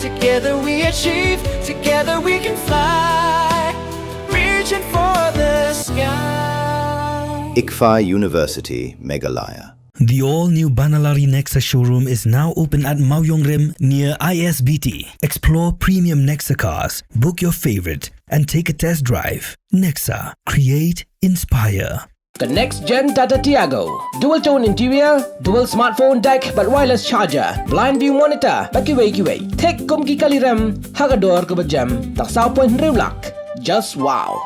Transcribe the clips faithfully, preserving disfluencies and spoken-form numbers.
Together we achieve, together we can fly. Reaching for the sky. ICFAI University, Meghalaya. The all-new Banalari Nexa showroom is now open at Mawjongrim near I S B T. Explore premium Nexa cars, book your favorite, and take a test drive. Nexa, create, inspire. The next gen Tata Tiago. Dual tone interior, dual smartphone deck, bad wireless charger, blind view monitor, bad kiwei kiwei. Thik kum ki kali rem, ha ka dor kaba jem, tang saw point hynriew lak. Just wow.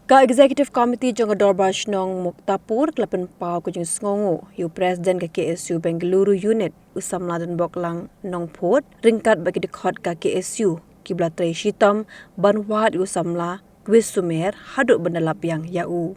Ka Executive Committee jong ka Dorbar Shnong Muktapur ka la pynpaw ka jingsngewnguh ïa u President ka K S U Bengaluru Unit, u samla Donboklang Nongphut, ryngkat bad ki dkhot ka K S U, kiba la trei shitom ban wad ïa u samla Kwis Sumer haduh ban da lap biang ïa u.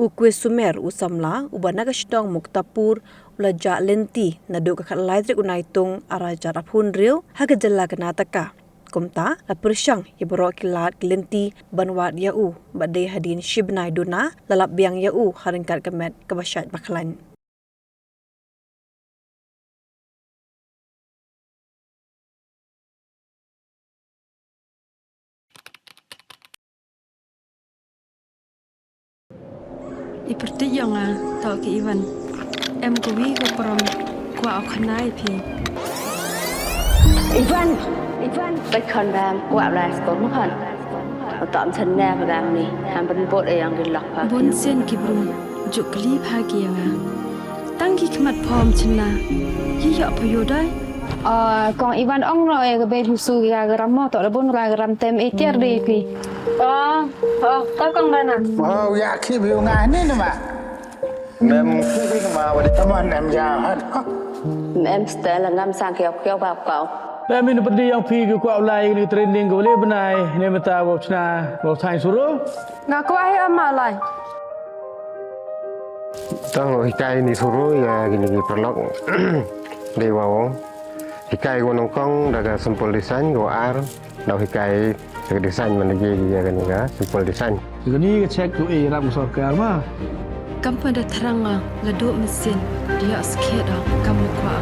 U Kwis Sumer, u samla uba na ka shnong Muktapur, u la jah lynti naduh ka khatlai tarik u Naitung arhajar arphew hynriew ha ka jylla Karnataka. Kumta, la pyrshang ïa baroh ki lad ki lynti ban wad ïa u, bad dei hadien shi bnai duna la lap biang ïa u ha ryngkat ka met kaba shait ba khlaiñ. I pyrthei jong nga, to ki Ivan. Em kawi ka prom, kwah u khana ïa phi. Ivan, Ivan, bad khon bam, kwah bla skor ma khon. Uta am sen ne ba dang ni, ham ban bot e yang di lok pa. Bun sien ki bru, juk kli pha ki ïa nga. Tang ki khmat phom chynna, ki ïoh pha ïoh dai. Ah, kong Ivan ong no e ka bei husu ki ga gram mo, to da bun ga gram tem e tiar de pi. Oh, oh, to kong bana. Oh, ya ki bi nga ni nama. Mem ki bi nama wadi. Come on, em ya. Mem stel ngam sang kiau kiau bap kau. Mem ini pedi yang pi ki kwah ulai ni training ko le benai ne meta wau chna wau thai suru. Nga kwah hi ama lai. Tang hikai ni suru ïa kini ki paralok. Dei wau. Hikai ko nongkong da ka simple design ko ar. Dau hikai da ka design man da ye ïa kani ka simple design. Kani ka check tu e rap sorkar ma. Kam pa da thrang nga la duk mesin. Ïa skhet kam kwah.